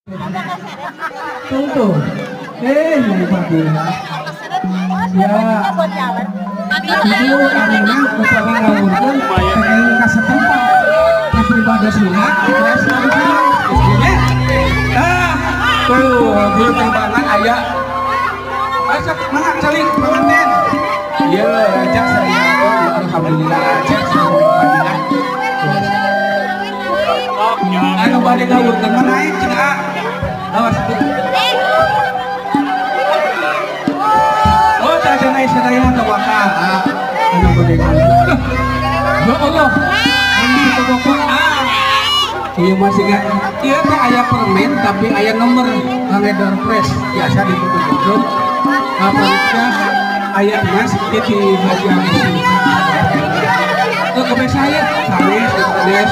Tuh. Nyai Fadila. Ya. Itu ayeuna upami ngawurkeun pengen ka setempat. Ka pribadosna ikhlas ngawurkeun. Ah, tuh bulu timbangan aya. Asa mangga calik panganten. Ieu rajak saya. Alhamdulillah rajak Fadilah. Anu bade ngawurkeun mah naik cik A. Awas. Oh, caca naik sadayana tawakal. Anu bade ngawurkeun. Ya Allah. Ini tawakal. Ah. Ieu mah siga ieu teh aya permen tapi aya nomor kangge door prize biasa dibutuhkeun. Apalagi aya emas ieu di bagian sini. Tuh kabeh saya sanes sanes.